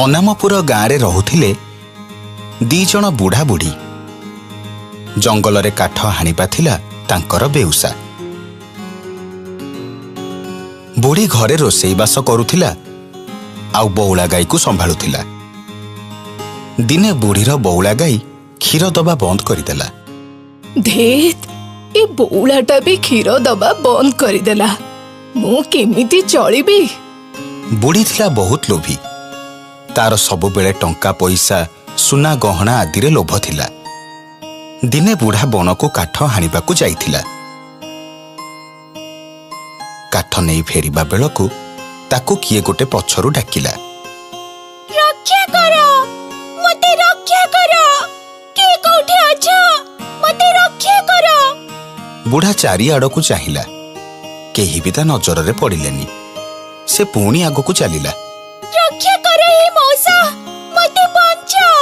ଅନାମପୁର ଗାଁରେ ରହୁଥିଲେ ଦି ଜଣ ବୁଢ଼ା ବୁଢ଼ୀ। ଜଙ୍ଗଲରେ କାଠ ହାଣିବା ଥିଲା ତାଙ୍କର ବେଉସା। ବୁଢ଼ୀ ଘରେ ରୋଷେଇବାସ କରୁଥିଲା ଆଉ ବଉଳା ଗାଈକୁ ସମ୍ଭାଳୁଥିଲା। ଦିନେ ବୁଢ଼ୀର ବଉଳା ଗାଈ କ୍ଷୀର ଦବା ବନ୍ଦ କରିଦେଲା। ଧେତ୍, ଏ ବଉଳାଟା ବି କ୍ଷୀର ଦବା ବନ୍ଦ କରିଦେଲା। ମୁଁ କେମିତି ଚଳିବି? ବୁଢ଼ୀ ଥିଲା ବହୁତ ଲୋଭୀ। ତାର ସବୁବେଳେ ଟଙ୍କା ପଇସା, ସୁନା ଗହଣା ଆଦିରେ ଲୋଭ ଥିଲା। ଦିନେ ବୁଢ଼ା ବଣକୁ କାଠ ହାଣିବାକୁ ଯାଇଥିଲା। କାଠ ନେଇ ଫେରିବା ବେଳକୁ ତାକୁ କିଏ ଗୋଟେ ପଛରୁ ଡାକିଲା, ରକ୍ଷା କର, ମତେ ରକ୍ଷା କର, କିଏ କୋଉଠି ଅଛ, ମତେ ରକ୍ଷା କର। ବୁଢ଼ା ଚାରିଆଡ଼କୁ ଚାହିଁଲା, କେହି ବି ତା ନଜରରେ ପଡ଼ିଲେନି। ସେ ପୁଣି ଆଗକୁ ଚାଲିଲା। ରକ୍ଷା କର ହେ ମଉସା, ମତେ ବଞ୍ଚାଅ।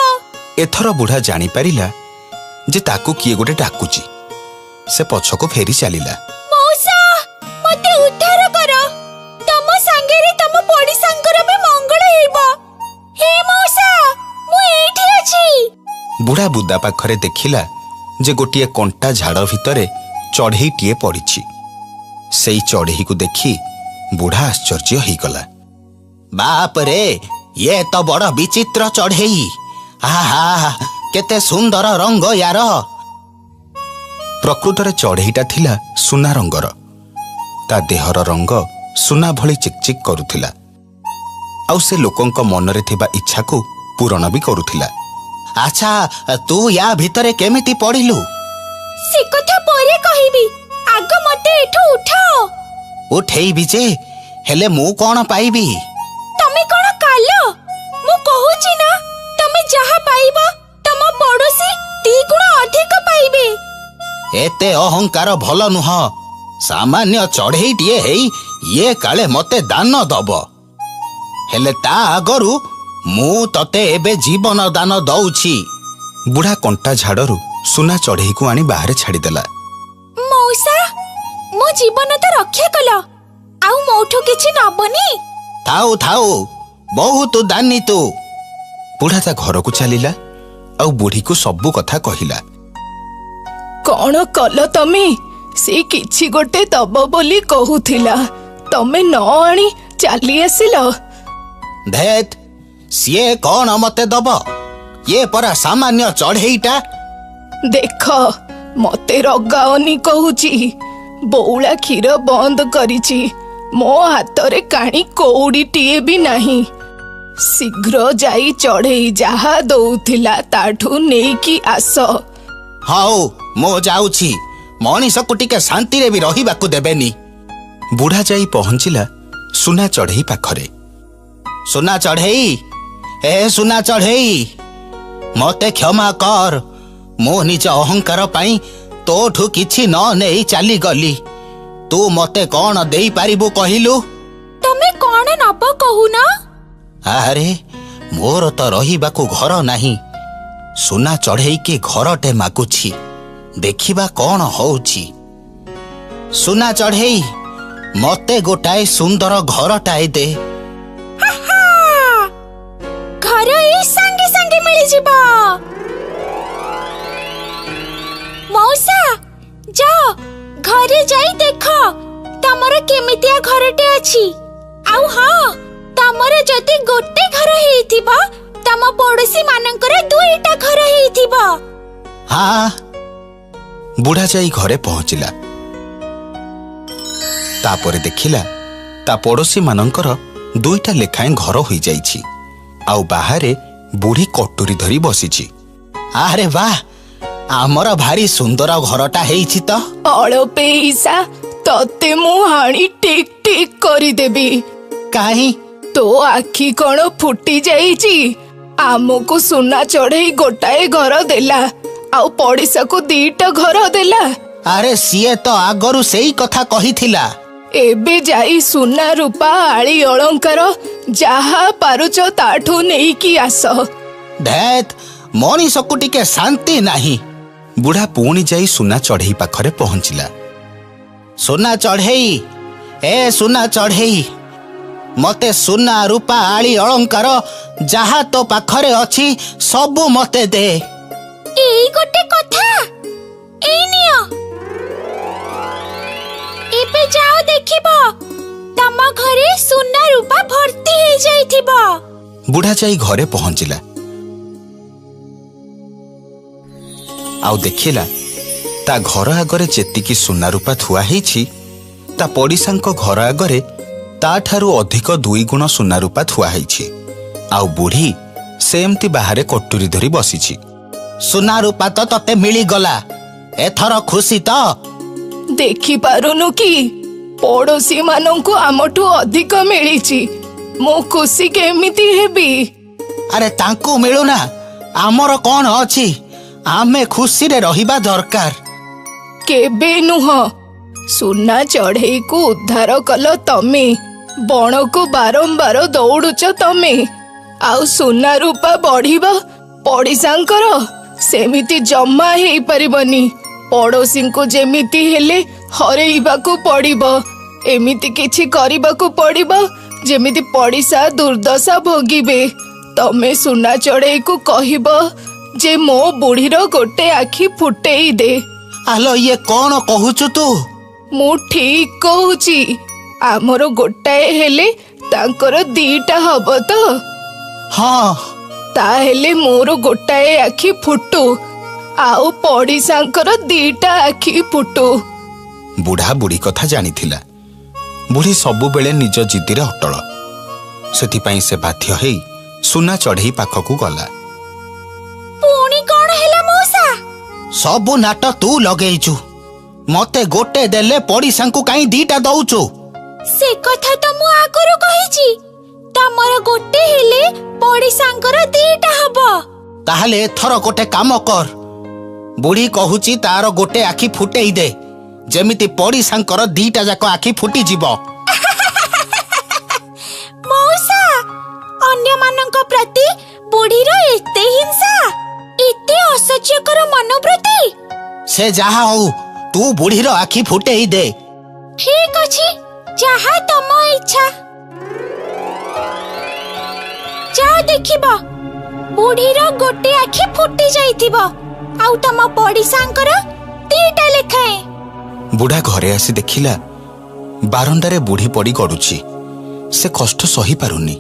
ଏଥର ବୁଢ଼ା ଜାଣିପାରିଲା ଯେ ତାକୁ କିଏ ଗୋଟେ ଡାକୁଚି। ସେ ପଛକୁ ଫେରି ଚାଲିଲା। ମଉସା, ମତେ ଉଦ୍ଧାର କର, ତମ ସାଙ୍ଗରେ ତମ ପଡ଼ିଶାଙ୍କର ବି ମଙ୍ଗଳ ହେବ। ହେ ମଉସା, ମୁଁ ଏଇଠି ଅଛି। ବୁଢ଼ା ବୁଦା ପାଖରେ ଦେଖିଲା ଯେ ଗୋଟିଏ କଣ୍ଟା ଝାଡ଼ ଭିତରେ ଚଢ଼େଇଟିଏ ପଡ଼ିଛି। ସେଇ ଚଢ଼େଇକୁ ଦେଖି ବୁଢ଼ା ଆଶ୍ଚର୍ଯ୍ୟ ହେଇଗଲା। ବାପରେ, ଇଏ ତ ବଡ଼ ବିଚିତ୍ର ଚଢ଼େଇ! ଆହା, କେତେ ସୁନ୍ଦର ରଙ୍ଗ ୟାର! ପ୍ରକୃତରେ ଚଢ଼େଇଟା ଥିଲା ସୁନା ରଙ୍ଗର। ତା ଦେହର ରଙ୍ଗ ସୁନା ଭଳି ଚିକଚିକ୍ କରୁଥିଲା ଆଉ ସେ ଲୋକଙ୍କ ମନରେ ଥିବା ଇଚ୍ଛାକୁ ପୂରଣ ବି କରୁଥିଲା। ଆଚ୍ଛା, ତୁ ୟା ଭିତରେ କେମିତି ପଡ଼ିଲୁ? ସେ କଥା ପରେ କହିବି, ଆଗ ମତେ ଏଠୁ ଉଠାଅ। ଉଠେଇବି ଯେ, ହେଲେ ମୁଁ କଣ ପାଇବି? ତମେ କଣ କାଲ? ମୁଁ କହୁଛି ନା, ତମେ ଯାହା ପାଇବ ତମ ପଡୋଶୀ ଦି ଗୁଣ ଅଧିକ ପାଇବେ। ଏତେ ଅହଙ୍କାର ଭଲ ନୁହଁ। ସାମାନ୍ୟ ଚଢ଼େଇଟିଏ ହେଇ ଇଏ କାଳେ ମତେ ଦାନ ଦବ। ହେଲେ ତା ଆଗରୁ ମୁଁ ତତେ ଏବେ ଜୀବନ ଦାନ ଦଉଛି। ବୁଢ଼ା କଣ୍ଟା ଝାଡ଼ରୁ ସୁନା ଚଢ଼େଇକୁ ଆଣି ବାହାରେ ଛାଡ଼ିଦେଲା। ମଉସା, ମୋ ଜୀବନ ତ ରକ୍ଷା କଲ, ଆଉ ମୋଠୁ କିଛି ନବନି? ଥାଉ ଥାଉ, ବହୁତ ଦାନୀ ତୁ। ବୁଢ଼ା ତା ଘରକୁ ଚାଲିଲା ଆଉ ବୁଢ଼ୀକୁ ସବୁ କଥା କହିଲା। କଣ କଲ ତମେ? ସେ କିଛି ଗୋଟେ ଦବ ବୋଲି କହୁଥିଲା, ତମେ ନ ଆଣି ଚାଲି ଆସିଲ। ଧେତ୍, ସିଏ କଣ ମତେ ଦବ? ଇଏ ପରା ସାମାନ୍ୟ ଚଢ଼େଇଟା। ଦେଖ, ମତେ ରଗାଅନି କହୁଛି। ବଉଳା କ୍ଷୀର ବନ୍ଦ କରିଛି, ମୋ ହାତରେ କାଣି କଉଡ଼ିଟିଏ ବି ନାହିଁ। ଶୀଘ୍ର ଯାଇ ଚଢ଼େଇ ଯାହା ଦଉଥିଲା ତାଠୁ ନେଇକି ଆସ। ହଉ, ମୁଁ ଯାଉଛି। ମଣିଷକୁ ଟିକେ ଶାନ୍ତିରେ ବି ରହିବାକୁ ଦେବେନି। ବୁଢ଼ା ଯାଇ ପହଞ୍ଚିଲା ସୁନା ଚଢ଼େଇ ପାଖରେ। ସୁନା ଚଢ଼େଇ, ଏ ସୁନା ଚଢ଼େଇ, ମତେ କ୍ଷମା କର। ମୁଁ ନିଜ ଅହଙ୍କାର ପାଇଁ ତୋଠୁ କିଛି ନ ନେଇ ଚାଲିଗଲି। ତୁ ମତେ କଣ ଦେଇପାରିବୁ କହିଲୁ? ତମେ କଣ ନବ କହୁନ? ଆରେ, ମୋର ତ ରହିବାକୁ ଘର ନାହିଁ। ସୁନା ଚଢ଼େଇକି ଘରଟେ ମାଗୁଛି, ଦେଖିବା କଣ ହଉଛି। ସୁନା ଚଢ଼େଇ, ମତେ ଗୋଟାଏ ସୁନ୍ଦର ଘରଟାଏ ଦେ। ହାହା, ଘର ଏଇ ସାଙ୍ଗେ ସାଙ୍ଗେ ମିଳିଯିବ। ମଉସା, ଯାଅ ଘରେ ଯାଇ ଦେଖ ତମର କେମିତିଆ ଘରଟେ ଅଛି। ଆଉ ହଁ, ତମର ଯଦି ଗୋଟେ ଘର ହେଇଥିବ, ତମ ପଡୋଶୀ ମାନଙ୍କର ଦୁଇଟା ଘର ହେଇଥିବ। ହଁ। ବୁଢ଼ା ଯାଇ ଘରେ ପହଞ୍ଚିଲା। ତାପରେ ଦେଖିଲା ତା ପଡ଼ୋଶୀ ମାନଙ୍କର ଦୁଇଟା ଲେଖାଏଁ ଘର ହୋଇଯାଇଛି ଆଉ ବାହାରେ ବୁଢ଼ୀ କଟୁରୀ ଧରି ବସିଛି। ଆରେ ବାଃ, ଆମର ଭାରି ସୁନ୍ଦର ଘରଟା ହେଇଛି ତ। ଅଳପେଇସା, ତତେ ମୁଁ ହାଣି ଟିକ୍ ଟିକ୍ କରିଦେବି। କାହିଁ? ତୋ ଆଖି କଣ ଫୁଟି ଯାଇଛି? ଆମକୁ ସୁନା ଚଢ଼େଇ ଗୋଟାଏ ଘର ଦେଲା ଆଉ ପଡ଼ିଶାକୁ ଦିଟା ଘର ଦେଲା। ଆରେ, ସିଏ ତ ଆଗରୁ ସେଇ କଥା କହିଥିଲା। ଏବେ ଯାଇ ସୁନା ରୂପା ଆଳି ଅଳଙ୍କାର ଯାହା ପାରୁଛ ତାଠୁ ନେଇକି ଆସ। ଧେତ୍, ମଣିଷକୁ ଟିକେ ଶାନ୍ତି ନାହିଁ। ବୁଢ଼ା ପୁଣି ଯାଇ ସୁନା ଚଢ଼େଇ ପାଖରେ ପହଞ୍ଚିଲା। ସୁନା ଚଢ଼େଇ, ଏ ସୁନା ଚଢ଼େଇ, ମତେ ସୁନା ରୂପା ଆଳି ଅଳଙ୍କାର ଯାହା ତୋ ପାଖରେ ଅଛି ସବୁ ମତେ ଦେ। ଏଇ ଗୋଟେ କଥା, ଏଇ ନିଅ। ଏବେ ଯାଅ ଦେଖିବ ତମ ଘରେ ସୁନା ରୂପା ଭର୍ତ୍ତି ହେଇଯାଇଥିବ। ବୁଢା ଯାଇ ଘରେ ପହଞ୍ଚିଲା ଆଉ ଦେଖିଲା ତା ଘର ଆଗରେ ଯେତିକି ସୁନା ରୂପା ଥୁଆ ହେଇଛି, ତା ପଡ଼ିଶାଙ୍କ ଘର ଆଗରେ ତାଠାରୁ ଅଧିକ 2 ଗୁଣ ସୁନା ରୂପା ଥୁଆ ହେଇଛି। ଆଉ ବୁଢୀ ସେମିତି ବାହାରେ କଟୁରୀ ଧରି ବସିଛି। ସୁନା ରୂପା ତ ତତେ ମିଳିଗଲା, ଏଥର ଖୁସି ତ? ଦେଖିପାରୁନୁ କି ପଡୋଶୀ ମାନଙ୍କୁ ଆମଠୁ ଅଧିକ ମିଳିଛି, ମୁଁ ଖୁସି କେମିତି ହେବି? ଆରେ ତାଙ୍କୁ ମିଳୁନା, ଆମର କଣ ଅଛି? ଆମେ ଖୁସିରେ ରହିବା ଦରକାର। କେବେ ନୁହଁ। ସୁନା ଚଢେଇକୁ ଉଦ୍ଧାର କଲ ତମେ, ବଣକୁ ବାରମ୍ବାର ଦୌଡୁଛ ତମେ, ଆଉ ସୁନା ରୂପା ବଢିବ ପଡିଶାଙ୍କର? ସେମିତି ଜମା ହେଇପାରିବନି। ପଡୋଶୀଙ୍କୁ ଯେମିତି ହେଲେ ହରେଇବାକୁ ପଡିବ। ଏମିତି କିଛି କରିବାକୁ ପଡିବ ଯେମିତି ପଡିଶା ଦୁର୍ଦ୍ଦଶା ଭୋଗିବେ। ତମେ ସୁନା ଚଢେଇକୁ କହିବ ଯେ ମୋ ବୁଢୀର ଗୋଟେ ଆଖି ଫୁଟେଇ ଦେ। ଆଲୋ, ଇଏ କଣ କହୁଛୁ ତୁ? ମୁଁ ଠିକ କହୁଛି। ଆମର ଗୋଟାଏ ହେଲେ ତାଙ୍କର 2ଟା ହବ ତ? ହଁ। ତାହେଲେ ମୋର ଗୋଟାଏ ଆଖି ଫୁଟୁ ଆଉ ପଡିଶାଙ୍କର 2ଟା ଆଖି ଫୁଟୁ। ବୁଢା ବୁଢୀ କଥା ଜାଣିଥିଲା। ବୁଢୀ ସବୁବେଳେ ନିଜ ଜିଦିରେ ଅଟଳ। ସେଥିପାଇଁ ସେ ବାଧ୍ୟ ହେଇ ସୁନା ଚଢେଇ ପାଖକୁ ଗଲା। ପୁଣି କଣ ହେଲା ମଉସା? ସବୁ ନାଟ ତୁ ଲଗେଇଛୁ। ମତେ ଗୋଟେ ଦେଲେ ପଡିଶାଙ୍କୁ କାଇଁ 2ଟା ଦଉଛୁ? ସେ କଥା ତ ମୁଁ ଆଗରୁ କହିଛି, ତମର ଗୋଟେ ହେଲେ ପଡିଶାଙ୍କର 2ଟା ହବ। ତାହେଲେ ଏଥର ଗୋଟେ କାମ କର। ବୁଢୀ କହୁଛି ତାର ଗୋଟେ ଆଖି ଫୁଟେଇ ଦେ, ଯେମିତି ପଡିଶାଙ୍କର 2ଟା ଯାକ ଆଖି ଫୁଟିଯିବ। ମଉସା, ଅନ୍ୟମାନଙ୍କ ପ୍ରତି ବୁଢୀର ଏତେ ହିଂସା, ଏତେ ଅସହ୍ୟକର ମନୋବୃତ୍ତି। ସେ ଯାହା ହଉ, ତୁ ବୁଢୀର ଆଖି ଫୁଟେଇ ଦେ। ଠିକ ଅଛି, ଯାହା ତମ ଇଚ୍ଛା। ଯାଅ ଦେଖିବ ବୁଢୀର ଗୋଟେ ଆଖି ଫୁଟି ଯାଇଥିବ ଆଉ ତମ ପଡିଶାଙ୍କର 2ଟା ଲେଖାଏଁ। ବୁଢା ଘରେ ଆସି ଦେଖିଲା ବାରଣ୍ଡାରେ ବୁଢୀ ପଡି ଗଡୁଛି। ସେ କଷ୍ଟ ସହିପାରୁନି।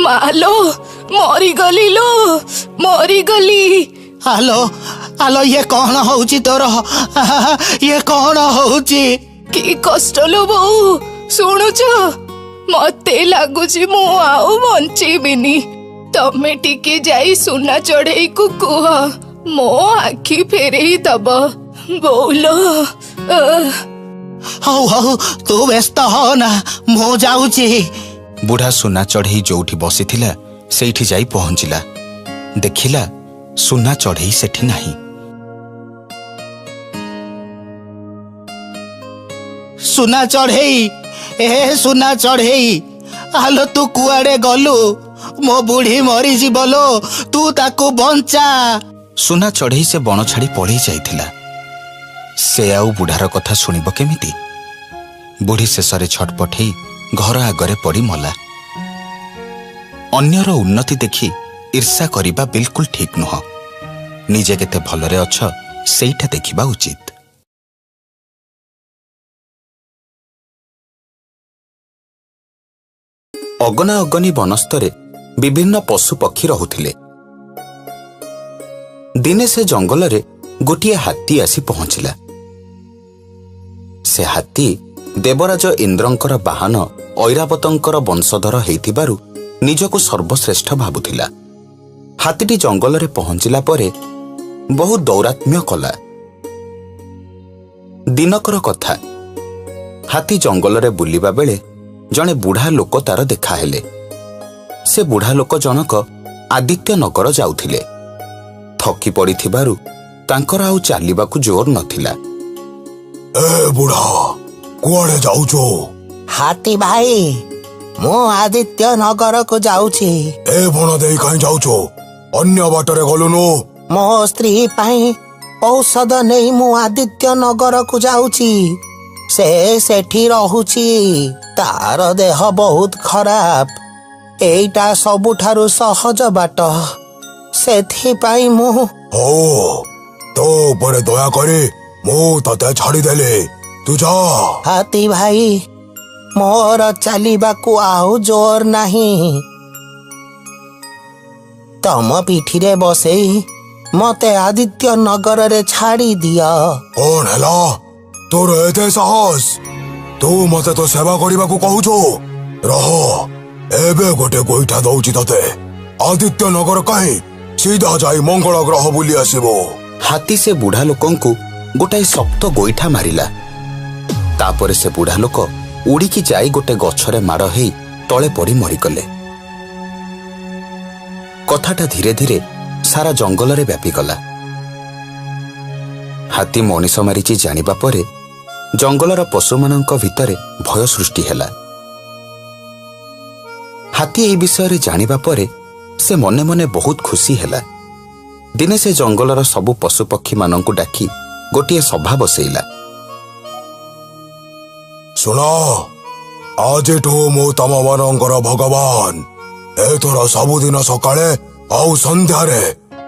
ମାଲୋ, ମରିଗଲି ଲୋ, ମରିଗଲି। ଆଲୋ ଆଲୋ, ଇଏ କଣ ହଉଛି ତୋର? ଇଏ କଣ ହଉଛି? କି କଷ୍ଟ ଲୋ ବୋଉ, ଶୁଣୁଛ? ମତେ ଲାଗୁଛି ମୁଁ ଆଉ ବଞ୍ଚିବିନି। ତମେ ଟିକେ ଯାଇ ସୁନା ଚଢେଇକୁ କୁହ ମୋ ଆଖି ଫେରେଇ ଦବ। ବୋଉଲୋ। ହଉ ହଉ, ତୁ ବ୍ୟସ୍ତ ହନା, ମୁଁ ଯାଉଛି। ବୁଢା ସୁନା ଚଢେଇ ଯୋଉଠି ବସିଥିଲା ସେଇଠି ଯାଇ ପହଞ୍ଚିଲା। ଦେଖିଲା ସୁନା ଚଢେଇ ସେଠି ନାହିଁ। ସୁନା ଚଢେଇ, ଏ ସୁନା ଚଢେଇ, ଆଲୋ ତୁ କୁଆଡେ ଗଲୁ? ମୋ ବୁଢୀ ମରିଯିବ ଲୋ, ତୁ ତାକୁ ବଞ୍ଚା। ସୁନା ଚଢେଇ ସେ ବଣ ଛାଡି ପଳେଇ ଯାଇଥିଲା। ସେ ଆଉ ବୁଢାର କଥା ଶୁଣିବ କେମିତି? ବୁଢୀ ଶେଷରେ ଛଟପଟ ହେଇ ଘର ଆଗରେ ପଡି ମଲା। ଅନ୍ୟର ଉନ୍ନତି ଦେଖି ଈର୍ଷା କରିବା ବିଲକୁଲ ଠିକ୍ ନୁହଁ। ନିଜେ କେତେ ଭଲରେ ଅଛ ସେଇଟା ଦେଖିବା ଉଚିତ। ଅଗନା ଅଗନି ବନସ୍ତରେ ବିଭିନ୍ନ ପଶୁ ପକ୍ଷୀ ରହୁଥିଲେ। ଦିନେ ସେ ଜଙ୍ଗଲରେ ଗୋଟିଏ ହାତୀ ଆସି ପହଞ୍ଚିଲା। ସେ ହାତୀ ଦେବରାଜ ଇନ୍ଦ୍ରଙ୍କର ବାହନ ଐରାବତଙ୍କର ବଂଶଧର ହେଇଥିବାରୁ ନିଜକୁ ସର୍ବଶ୍ରେଷ୍ଠ ଭାବୁଥିଲା। ହାତୀଟି ଜଙ୍ଗଲରେ ପହଞ୍ଚିଲା ପରେ ବହୁ ଦୌରାତ୍ମ୍ୟ କଲା। ଦିନକର କଥା, ହାତୀ ଜଙ୍ଗଲରେ ବୁଲିବା ବେଳେ ଜଣେ ବୁଢା ଲୋକ ତାର ଦେଖାହେଲେ। ସେ ବୁଢା ଲୋକ ଜଣକ ଆଦିତ୍ୟ ନଗର ଯାଉଥିଲେ। ଥକି ପଡ଼ିଥିବାରୁ ତାଙ୍କର ଆଉ ଚାଲିବାକୁ ଜୋର ନଥିଲା। ଏ ବୁଢା, କୁଆଡେ ଯାଉଛୁ? ହାତୀ ଭାଇ, ମୁଁ ଆଦିତ୍ୟ ନଗରକୁ ଯାଉଛି। ଏ ବଣ ଦେଇ କାହିଁ ଯାଉଛୁ? ଅନ୍ୟ ବାଟରେ ଗଲୁନୁ? ମୋ ସ୍ତ୍ରୀ ପାଇଁ ଔଷଧ ନେଇ ମୁଁ ଆଦିତ୍ୟ ନଗରକୁ ଯାଉଛି। ସେ ସେଠି ରହୁଛି, ତାର ଦେହ ବହୁତ ଖରାପ। ଏଇଟା ସବୁଠାରୁ ସହଜ ବାଟ, ସେଥିପାଇଁ ମୁଁ। ହଉ, ତୋ ଉପରେ ଦୟା କରି ମୁଁ ତତେ ଛାଡ଼ିଦେଲି, ତୁ ଯା। ହାତୀ ଭାଇ, ମୋର ଚାଲିବାକୁ ଆଉ ଜୋର ନାହିଁ। ତମ ପିଠିରେ ବସେଇ ମତେ ଆଦିତ୍ୟ ନଗରରେ ଛାଡ଼ି ଦିଅ। କଣ ହେଲା, ତୋର ଏତେ ସାହସ? ତୁ ମତେ ତୋ ସେବା କରିବାକୁ କହୁଛୁ? ରହ, ଏବେ ଗୋଟେ ଗୋଇଠା ଦଉଛି ତତେ। ଆଦିତ୍ୟ ନଗର କାହିଁ, ସିଧା ଯାଇ ମଙ୍ଗଳ ଗ୍ରହ ବୁଲି ଆସିବୁ। ହାତୀ ସେ ବୁଢା ଲୋକଙ୍କୁ ଗୋଟାଏ ଶକ୍ତ ଗୋଇଠା ମାରିଲା। ତାପରେ ସେ ବୁଢା ଲୋକ ଉଡ଼ିକି ଯାଇ ଗୋଟେ ଗଛରେ ମାଡ଼ ହେଇ ତଳେ ପଡ଼ି ମରିଗଲେ। କଥାଟା ଧୀରେ ଧୀରେ ସାରା ଜଙ୍ଗଲରେ ବ୍ୟାପିଗଲା। ହାତୀ ମଣିଷ ମାରିଛି ଜାଣିବା ପରେ ଜଙ୍ଗଲର ପଶୁମାନଙ୍କ ଭିତରେ ଭୟ ସୃଷ୍ଟି ହେଲା। ହାତୀ ଏହି ବିଷୟରେ ଜାଣିବା ପରେ ସେ ମନେ ମନେ ବହୁତ ଖୁସି ହେଲା। ଦିନେ ସେ ଜଙ୍ଗଲର ସବୁ ପଶୁପକ୍ଷୀମାନଙ୍କୁ ଡାକି ଗୋଟିଏ ସଭା ବସେଇଲା। ଶୁଣ, ଆଜିଠୁ ମୁଁ ତମମାନଙ୍କର ଭଗବାନ। ଏଥର ସବୁଦିନ ସକାଳେ ଆଉ ସନ୍ଧ୍ୟାରେ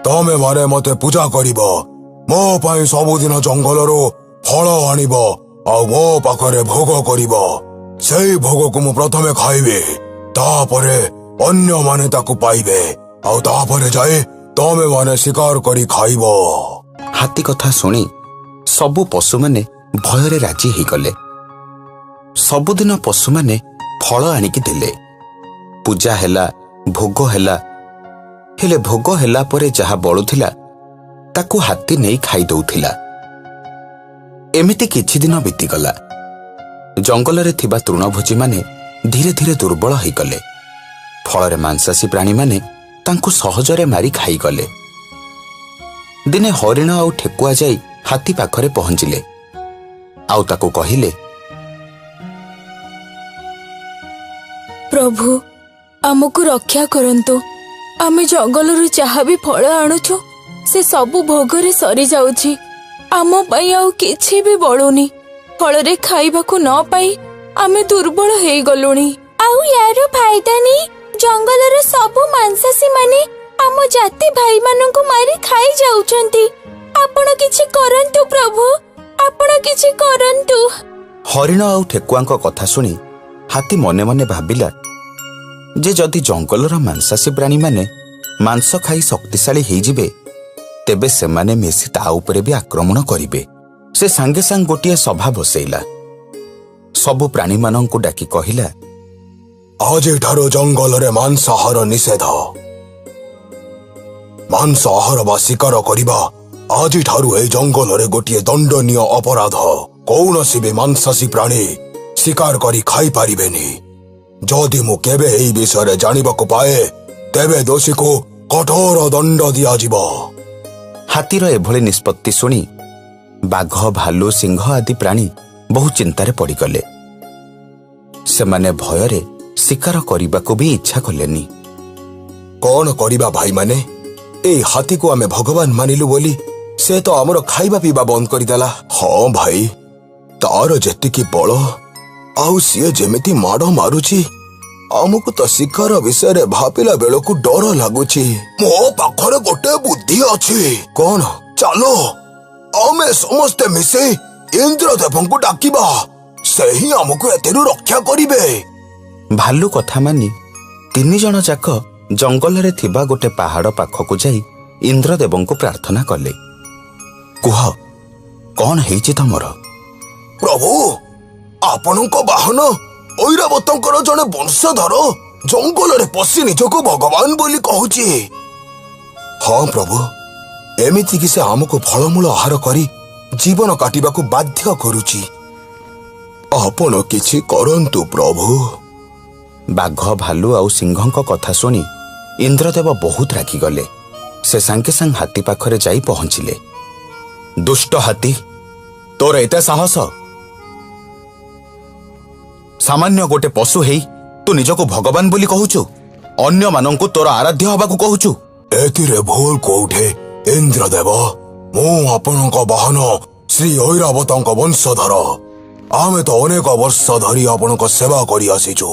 ତମେ ମାନେ ମତେ ପୂଜା କରିବ। ମୋ ପାଇଁ ସବୁଦିନ ଜଙ୍ଗଲରୁ ଫଳ ଆଣିବ ଆଉ ମୋ ପାଖରେ ଭୋଗ କରିବ। ସେଇ ଭୋଗକୁ ମୁଁ ପ୍ରଥମେ ଖାଇବି, ତାପରେ ଅନ୍ୟମାନେ ତାକୁ ପାଇବେ, ଆଉ ତାପରେ ଯାଇ ତମେ ମାନେ ଶିକାର କରି ଖାଇବ। ହାତୀ କଥା ଶୁଣି ସବୁ ପଶୁମାନେ ଭୟରେ ରାଜି ହେଇଗଲେ। ସବୁଦିନ ପଶୁମାନେ ଫଳ ଆଣିକି ଦେଲେ, ପୂଜା ହେଲା, ଭୋଗ ହେଲା। ହେଲେ ଭୋଗ ହେଲା ପରେ ଯାହା ବଳୁଥିଲା ତାକୁ ହାତୀ ନେଇ ଖାଇ ଦଉଥିଲା। ଏମିତି କିଛି ଦିନ ବିତିଗଲା। ଜଙ୍ଗଲରେ ଥିବା ତୃଣଭୋଜୀମାନେ ଧୀରେ ଧୀରେ ଦୁର୍ବଳ ହେଇଗଲେ। ଫଳରେ ମାଂସାଶୀ ପ୍ରାଣୀମାନେ ତାଙ୍କୁ ସହଜରେ ମାରି ଖାଇଗଲେ। ଦିନେ ହରିଣ ଆଉ ଠେକୁଆ ଯାଇ ହାତୀ ପାଖରେ ପହଞ୍ଚିଲେ ଆଉ ତାକୁ କହିଲେ, ପ୍ରଭୁ, ଆମକୁ ରକ୍ଷା କରନ୍ତୁ। ଆମେ ଜଙ୍ଗଲରୁ ଯାହା ବି ଫଳ ଆଣୁଛୁ ସେ ସବୁ ଭୋଗରେ ସରିଯାଉଛି। ଆମ ପାଇଁ ଆଉ କିଛି ବି ବଳୁନି। ଫଳରେ ଖାଇବାକୁ ନ ପାଇ ଆମେ ଦୁର୍ବଳ ହେଇଗଲୁଣି। ଆଉ ୟାର ଫାଇଦା ନେଇ ଜଙ୍ଗଲର ସବୁ ମାଂସାଶୀ ମାନେ ଆମ ଜାତି ଭାଇମାନଙ୍କୁ ମାରି ଖାଇ ଯାଉଛନ୍ତି। ଆପଣ କିଛି କରନ୍ତୁ ପ୍ରଭୁ, ଆପଣ କିଛି କରନ୍ତୁ। ହରିଣ ଆଉ ଠେକୁଆଙ୍କ କଥା ଶୁଣି ହାତୀ ମନେ ମନେ ଭାବିଲା ଯେ ଯଦି ଜଙ୍ଗଲର ମାଂସାଶୀ ପ୍ରାଣୀମାନେ ମାଂସ ଖାଇ ଶକ୍ତିଶାଳୀ ହେଇଯିବେ, ତେବେ ସେମାନେ ମିଶି ତା ଉପରେ ବି ଆକ୍ରମଣ କରିବେ। ସେ ସାଙ୍ଗେ ସାଙ୍ଗେ ଗୋଟିଏ ସଭା ବସେଇଲା। ସବୁ ପ୍ରାଣୀମାନଙ୍କୁ ଡାକି କହିଲା, ଆଜିଠାରୁ ଜଙ୍ଗଲରେ ମାଂସାହାର ନିଷେଧ। ମାଂସ ଆହାର ବା ଶିକାର କରିବା ଆଜିଠାରୁ ଏହି ଜଙ୍ଗଲରେ ଗୋଟିଏ ଦଣ୍ଡନୀୟ ଅପରାଧ। କୌଣସି ବି ମାଂସାଶୀ ପ୍ରାଣୀ ଶିକାର କରି ଖାଇପାରିବେନି। ଯଦି ମୁଁ କେବେ ଏହି ବିଷୟରେ ଜାଣିବାକୁ ପାଏ, ତେବେ ଦୋଷୀକୁ କଠୋର ଦଣ୍ଡ ଦିଆଯିବ। ହାତୀର ଏଭଳି ନିଷ୍ପତ୍ତି ଶୁଣି ବାଘ, ଭାଲୁ, ସିଂହ ଆଦି ପ୍ରାଣୀ ବହୁ ଚିନ୍ତାରେ ପଡ଼ିଗଲେ। ସେମାନେ ଭୟରେ ଶିକାର କରିବାକୁ ବି ଇଚ୍ଛା କଲେନି। କଣ କରିବା ଭାଇମାନେ? ଏଇ ହାତୀକୁ ଆମେ ଭଗବାନ ମାନିଲୁ ବୋଲି ସେ ତ ଆମର ଖାଇବା ପିଇବା ବନ୍ଦ କରିଦେଲା। ହଁ ଭାଇ, ତାର ଯେତିକି ବଳ ଆଉ ସିଏ ଯେମିତି ମାଡ଼ ମାରୁଛି, ଆମକୁ ତ ଶିକାର ବିଷୟରେ ଭାବିଲା ବେଳକୁ ଡର ଲାଗୁଛି। ମୋ ପାଖରେ ଗୋଟେ ବୁଦ୍ଧି ଅଛି। କଣ? ଚାଲ ଆମେ ସମସ୍ତେ ମିଶି ଇନ୍ଦ୍ରଦେବଙ୍କୁ ଡାକିବା, ସେ ହିଁ ଆମକୁ ଏଥିରୁ ରକ୍ଷା କରିବେ। ଭାଲୁ କଥା ମାନି ତିନି ଜଣ ଯାକ ଜଙ୍ଗଲରେ ଥିବା ଗୋଟେ ପାହାଡ଼ ପାଖକୁ ଯାଇ ଇନ୍ଦ୍ରଦେବଙ୍କୁ ପ୍ରାର୍ଥନା କଲେ। କୁହ, କଣ ହେଇଛି ତମର? ପ୍ରଭୁ, ଆପଣଙ୍କ ବାହନ ଐରାବତଙ୍କର ଜଣେ ବଂଶଧର ଜଙ୍ଗଲରେ ପଶି ନିଜକୁ ଭଗବାନ ବୋଲି କହୁଛି। ହଁ ପ୍ରଭୁ, ଏମିତିକି ସେ ଆମକୁ ଫଳମୂଳ ଆହାର କରି ଜୀବନ କାଟିବାକୁ ବାଧ୍ୟ କରୁଛି। ଆପଣ କିଛି କରନ୍ତୁ ପ୍ରଭୁ। ବାଘ, ଭାଲୁ ଆଉ ସିଂହଙ୍କ କଥା ଶୁଣି ଇନ୍ଦ୍ରଦେବ ବହୁତ ରାଗିଗଲେ। ସେ ସାଙ୍ଗେ ସାଙ୍ଗେ ହାତୀ ପାଖରେ ଯାଇ ପହଞ୍ଚିଲେ। ଦୁଷ୍ଟ ହାତୀ, ତୋର ଏତେ ସାହସ? ସାମାନ୍ୟ ଗୋଟେ ପଶୁ ହେଇ ତୁ ନିଜକୁ ଭଗବାନ ବୋଲି କହୁଛୁ, ଅନ୍ୟମାନଙ୍କୁ ତୋର ଆରାଧ୍ୟ ହବାକୁ କହୁଛୁ। ଏଥିରେ ଭୁଲ କୋଉଠି ଇନ୍ଦ୍ରଦେବ? ମୁଁ ଆପଣଙ୍କ ବାହନ ଶ୍ରୀ ଐରାବତଙ୍କ ବଂଶଧର। ଆମେ ତ ଅନେକ ବର୍ଷ ଧରି ଆପଣଙ୍କ ସେବା କରି ଆସିଛୁ।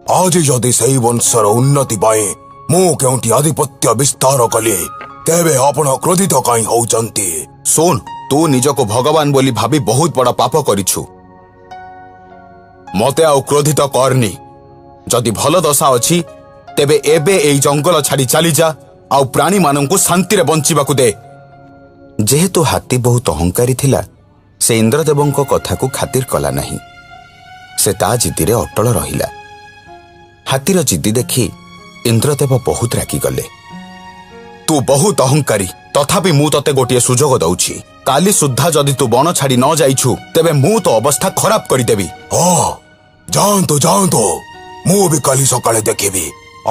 ଆଜି ଯଦି ସେଇ ବଂଶର ଉନ୍ନତି ପାଇଁ ମୁଁ କେଉଁଠି ଆଧିପତ୍ୟ ବିସ୍ତାର କଲି, ତେବେ ଆପଣ କ୍ରୋଧିତ କାହିଁ ହଉଛନ୍ତି? ଶୁଣ, ତୁ ନିଜକୁ ଭଗବାନ ବୋଲି ଭାବି ବହୁତ ବଡ଼ ପାପ କରିଛୁ। ମତେ ଆଉ କ୍ରୋଧିତ କରନି। ଯଦି ଭଲ ଦଶା ଅଛି, ତେବେ ଏବେ ଏଇ ଜଙ୍ଗଲ ଛାଡ଼ି ଚାଲିଯା ଆଉ ପ୍ରାଣୀମାନଙ୍କୁ ଶାନ୍ତିରେ ବଞ୍ଚିବାକୁ ଦେ। ଯେହେତୁ ହାତୀ ବହୁତ ଅହଙ୍କାରୀ ଥିଲା, ସେ ଇନ୍ଦ୍ରଦେବଙ୍କ କଥାକୁ ଖାତିର କଲା ନାହିଁ। ସେ ତା ଜିଦିରେ ଅଟଳ ରହିଲା। ହାତୀର ଜିଦି ଦେଖି ଇନ୍ଦ୍ରଦେବ ବହୁତ ରାଗିଗଲେ। ତୁ ବହୁତ ଅହଙ୍କାରୀ, ତଥାପି ମୁଁ ତତେ ଗୋଟିଏ ସୁଯୋଗ ଦଉଛି। କାଲି ସୁଦ୍ଧା ଯଦି ତୁ ବଣ ଛାଡ଼ି ନ ଯାଇଛୁ, ତେବେ ମୁଁ ତୋ ଅବସ୍ଥା ଖରାପ କରିଦେବି। ହଁ, ଯାଆନ୍ତୁ ଯାଆନ୍ତୁ, ମୁଁ ବି କାଲି ସକାଳେ ଦେଖିବି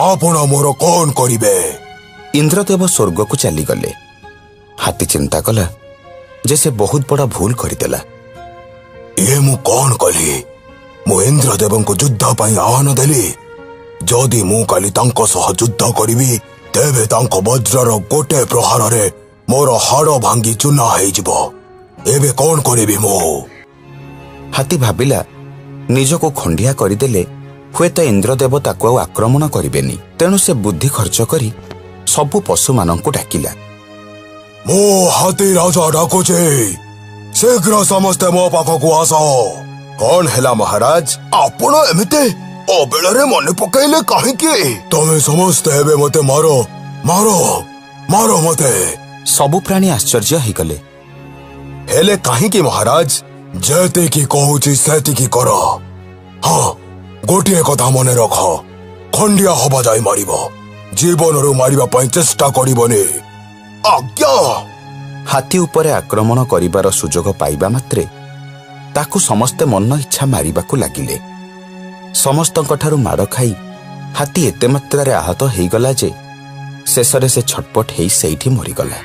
ଆପଣ ମୋର କଣ କରିବେ। ଇନ୍ଦ୍ରଦେବ ସ୍ୱର୍ଗକୁ ଚାଲିଗଲେ। ହାତୀ ଚିନ୍ତା କଲା ଯେ ସେ ବହୁତ ବଡ଼ ଭୁଲ କରିଦେଲା। ଏ ମୁଁ କଣ କଲି? ମୁଁ ଇନ୍ଦ୍ରଦେବଙ୍କୁ ଯୁଦ୍ଧ ପାଇଁ ଆହ୍ୱାନ ଦେଲି। ଯଦି ମୁଁ କାଲି ତାଙ୍କ ସହ ଯୁଦ୍ଧ କରିବି, ତେବେ ତାଙ୍କ ବଜ୍ରର ଗୋଟେ ପ୍ରହାରରେ ମୋର ହାଡ଼ ଭାଙ୍ଗି ଚୂନା ହେଇଯିବ। ଏବେ କଣ କରିବି ମୁଁ? ହାତୀ ଭାବିଲା, ନିଜକୁ ଖଣ୍ଡିଆ କରିଦେଲେ ହୁଏତ ଇନ୍ଦ୍ରଦେବ ତାକୁ ଆଉ ଆକ୍ରମଣ କରିବେନି। ତେଣୁ ସେ ବୁଦ୍ଧି ଖର୍ଚ୍ଚ କରି ସବୁ ପଶୁମାନଙ୍କୁ ଡାକିଲା। ମୁଁ ହାତୀ ରାଜା ଡାକୁଛି, ଶୀଘ୍ର ସମସ୍ତେ ମୋ ପାଖକୁ ଆସ। କଣ ହେଲା ମହାରାଜ, ଆପଣ ଏମିତି ଅବେଳରେ ମନେ ପକାଇଲେ କାହିଁକି? ତମେ ସମସ୍ତେ ଏବେ ମତେ ମାର, ମାର, ମାର ମତେ। ସବୁ ପ୍ରାଣୀ ଆଶ୍ଚର୍ଯ୍ୟ ହେଇଗଲେ। ହେଲେ କାହିଁକି ମହାରାଜ? ଯେତିକି କହୁଛି ସେତିକି କର। ହଁ, ଗୋଟିଏ କଥା ମନେ ରଖ, ଖଣ୍ଡିଆ ହବା ଯାଇ ମାରିବ, ଜୀବନରୁ ମାରିବା ପାଇଁ ଚେଷ୍ଟା କରିବନି। ଆଜ୍ଞା। ହାତୀ ଉପରେ ଆକ୍ରମଣ କରିବାର ସୁଯୋଗ ପାଇବା ମାତ୍ରେ ତାକୁ ସମସ୍ତେ ମନ ଇଚ୍ଛା ମାରିବାକୁ ଲାଗିଲେ। ସମସ୍ତଙ୍କଠାରୁ ମାଡ଼ ଖାଇ ହାତୀ ଏତେ ମାତ୍ରାରେ ଆହତ ହେଇଗଲା ଯେ ଶେଷରେ ସେ ଛଟପଟ ହେଇ ସେଇଠି ମରିଗଲା।